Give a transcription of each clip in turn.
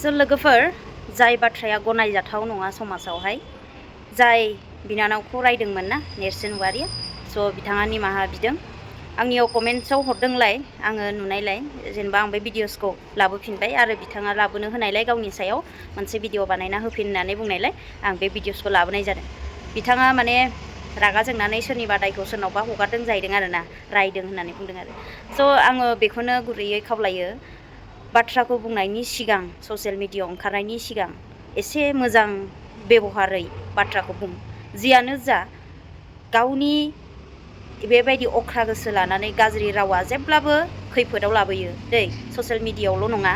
जों लोगोफोर जाय बाथ्राया गनायजाथाव नङा समाजावहाय जाय बिनानावखौ रायदोंमोन ना नेरसोन वारिया स' बिथाङा निमाहा बिदों आंनियाव कमेन्ट्सआव हरदोंलाय आङो नुनायलाय जेनेबा आं बे भिडिअसखौ लाबोफिनबाय आरो बिथाङा लाबोनो होनायलाय गावनि सायाव मोनसे भिडिअ बानायना होफिन होननानै बुंनायलाय आं बे भिडिअसखौ लाबोनाय जादों। बिथाङा माने रागा जोंनानै सोरनिबा दायखौ सोरनावबा हगारदों जाहैदों आरोना रायदों होननानै बुंदों आरो स' आङो बेखौनो गुरैयै खावलायो बाथ्राखौ बुंनायनि सिगां ससियेल मिडियायाव ओंखारनायनि सिगां एसे मोजां बेबहारै बाथ्राखौ बुं जियानो जा गावनि बेबायदि अख्रा गोसो लानानै गाज्रि रावा जेब्लाबो खैफोदाव लाबोयो दै ससियेल मिडियायावल' नङा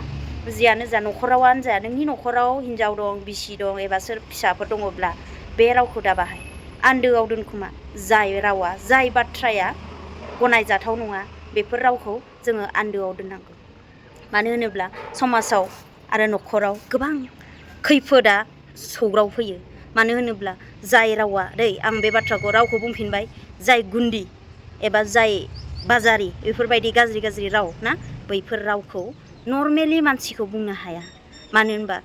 जियानो जा न'खरावानो जा नोंनि न'खराव हिनजाव दं बिसि दं एबा सोर फिसाफोर दङब्ला बे रावखौ दा बाहाय आन्दोआव दोनखुमा जाय रावा जाय बाथ्राया गनायजाथाव नङा बेफोर रावखौ जोङो आन्दोआव दोननांगौ। मानो होनोब्ला समाजाव आरो न'खराव गोबां खैफोदा सौग्राव फैयो। मानो होनोब्ला जाय रावा दै आं बे बाथ्राखौ रावखौ बुंफिनबाय जाय गुन्दि एबा जाय बाजारि बेफोरबायदि गाज्रि गाज्रि राव ना बैफोर रावखौ नर्मेलि मानसिखौ बुंनो हाया। मानो होनबा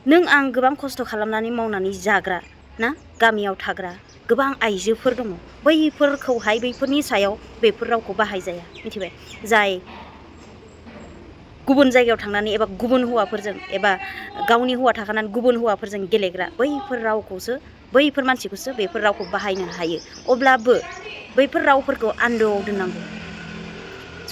नों आं गोबां खस्थ' खालामनानै मावनानै जाग्रा ना गामियाव थाग्रा गोबां आइजोफोर दङ बैफोरखौहाय बैफोरनि सायाव बेफोर रावखौ बाहायजाया मिथिबाय। जाय गुबुन जायगायाव थांनानै एबा गुबुन हौवाफोरजों एबा गावनि हौवा थाखानानै गुबुन हौवाफोरजों गेलेग्रा बैफोर रावखौसो बैफोर मानसिखौसो बेफोर रावखौ बाहायनो हायो। अब्लाबो बैफोर रावफोरखौ आन्दोआव दोननांगौ।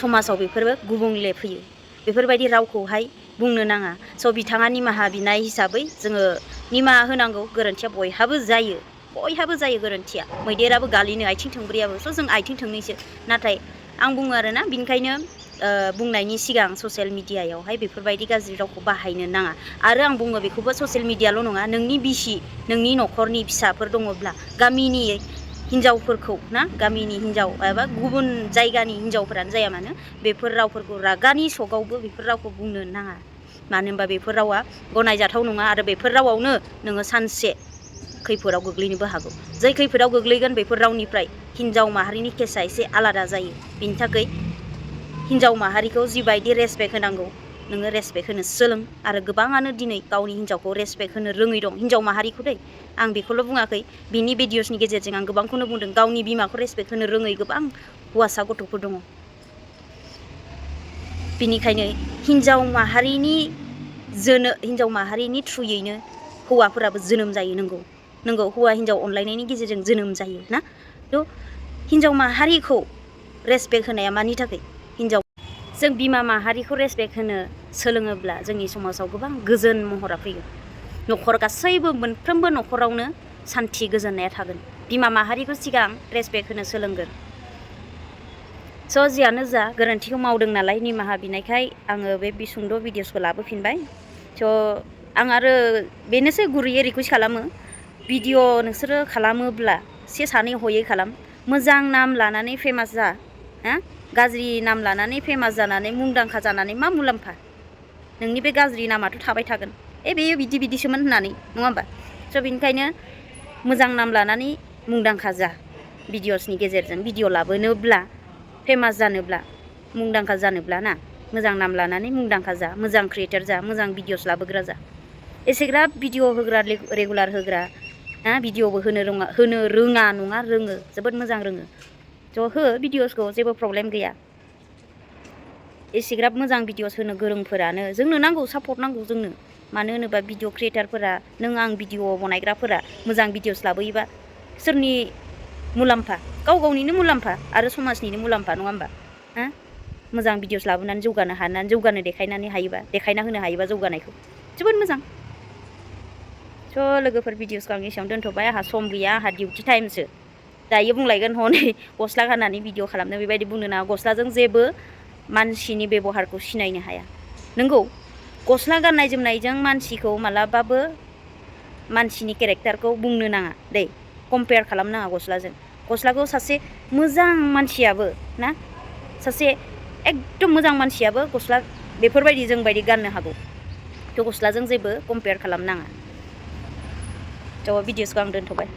समाजाव बेफोरबो गुबुंले फैयो बेफोरबायदि रावखौहाय बुंनो नाङा। स' बिथाङा निमाहा बिनाय हिसाबै जोङो निमाहा होनांगौ। गोरोन्थिया बयहाबो जायो गोरोन्थिया मैदेराबो गालिनो आथिं थोंब्रैयाबो स' जों आथिं थोंनैसो नाथाय आं बुङो आरोना बिनिखायनो बुंनायनि सिगां ससियेल मिडियायावहाय बेफोरबायदि गाज्रि रावखौ बाहायनो नाङा। आरो आं बुङो बेखौबो ससियेल मिडियाल' नङा नोंनि बिसि नोंनि न'खरनि फिसाफोर दङब्ला गामिनि हिनजावफोरखौ ना गामिनि हिनजाव एबा गुबुन जायगानि हिनजावफोरानो जाया मानो बेफोर रावफोरखौ रागानि सगावबो बेफोर रावखौ बुंनो नाङा। मानो होनबा बेफोर रावा गनायजाथाव नङा आरो बेफोर रावावनो नोङो सानसे खैफोदाव गोग्लैनोबो हागौ। जै खैफोदाव गोग्लैगोन बेफोर रावनिफ्राय हिनजाव माहारिनि केसा एसे आलादा जायो। बिनि थाखाय हिनजाव माहारिखौ जिबायदि रेसपेक्ट होनांगौ नोङो रेसपेक्ट होनो सोलों। आरो गोबाङानो दिनै गावनि हिनजावखौ रेसपेक्ट होनो रोङै दं हिनजाव माहारिखौ दै आं बेखौल' बुङाखै बिनि भिडिअसनि गेजेरजों आं गोबांखौनो बुंदों गावनि बिमाखौ रेसपेक्ट होनो रोङै गोबां हौवासा गथ'फोर दङ। बिनिखायनो हिनजाव माहारिनि थ्रुयैनो हौवाफोराबो जोनोम जायो। नंगौ हौवा हिनजाव अनलायनायनि गेजेरजों जोनोम जायो ना थ' हिनजाव माहारिखौ रेसपेक्ट होनाया मानि थाखाय जों बिमा माहारिखौ रेसपेक्ट होनो सोलोङोब्ला जोंनि समाजाव गोबां गोजोन महरा फैगोन। न'खर गासैबो मोनफ्रोमबो न'खरावनो सान्थि गोजोननाया थागोन। बिमा माहारिखौ सिगां रेसपेक्ट होनो सोलोंगोन। स' जियानो जा गोरोन्थिखौ मावदों नालाय निमाहा बिनायखाय आङो बे सुंद' भिडिअसखौ लाबोफिनबाय। स' आं आरो बेनोसै गुरैयै रिकुवेस्ट खालामो भिडिअ नोंसोरो खालामोब्ला सानै हयै खालाम। मोजां नाम लानानै फेमास जा हा गाज्रि नाम लानानै फेमास जानानै मुंदांखा जानानै मा मुलाम्फा? नोंनि बे गाज्रि नामाथ' थाबाय थागोन बेयो बिदिसोमोन होननानै नङा होमबा? स' बेनिखायनो मोजां नाम लानानै मुंदांखा जा भिडिअसनि गेजेरजों भिडिअ लाबोनोब्ला फेमास जानोब्ला मुंदांखा जानोब्ला ना मोजां नाम लानानै मुंदांखा जा मोजां क्रिएटर जा मोजां भिडिअस लाबोग्रा जा। एसेग्राब भिडिअ होग्रा रेगुलार होग्रा ना भिडिअबो होनो रोङा नङा रोङो जोबोद मोजां रोङो। ज' हो भिडिअसखौ जेबो प्रब्लेम गैया। एसेग्राब मोजां भिडिअस होनो गोरोंफोरानो जोंनो नांगौ सापर्ट नांगौ जोंनो। मानो होनोबा भिडिअ क्रिएटारफोरा नों आं भिडिअ बनायग्राफोरा मोजां भिडिअस लाबोयोबा सोरनि मुलाम्फा? गावनिनो मुलाम्फा आरो समाजनिनो मुलाम्फा नङा होमबा? मोजां भिडिअस लाबोनानै जौगानो देखायना होनो हायोबा जौगानायखौ जोबोद मोजां। स' लोगोफोर भिडिअसखौ आं एसेयावनो दोनथ'बाय आंहा सम गैया आंहा डिउटि टाइमसो। दायो बुंलायगोन हनै गस्ला गाननानै भिडिअ खालामनो बेबायदि बुंनो नाङा। गस्लाजों जेबो मानसिनि बेबहारखौ सिनायनो हाया। नंगौ गस्ला गाननाय जोमनायजों मानसिखौ मालाबाबो मानसिनि केरेक्टारखौ बुंनो नाङा दै कम्पेयार खालामनो नाङा गस्लाजों। गस्लाखौ सासे मोजां मानसियाबो ना सासे एकदम मोजां मानसियाबो गस्ला बेफोरबायदि जोंबायदि गाननो हागौ। थ' गस्लाजों जेबो कम्पेयार खालामनो नाङा। थ' भिडिअसखौ आं दोनथ'बाय।